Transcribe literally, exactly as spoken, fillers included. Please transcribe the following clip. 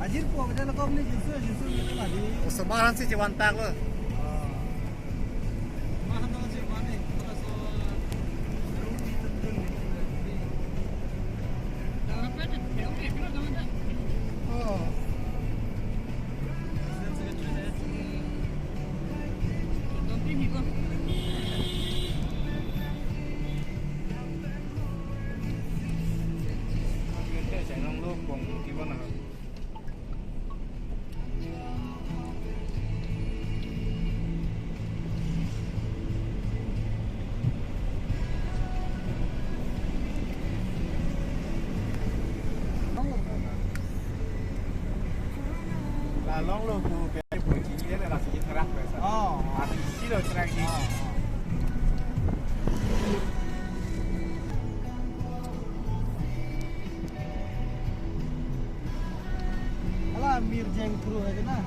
Jirpo, kita lekong ni Jisu, Jisu ni tadi. Osomar ansi chevan tak lo. Ah. Mahan to chevan ni, kita so. Oh. La longlo pu pe pu chini le la si therak pe sa. Oh. Ati si lo therak si. Oh. Ala Mirjeng Kru hai na.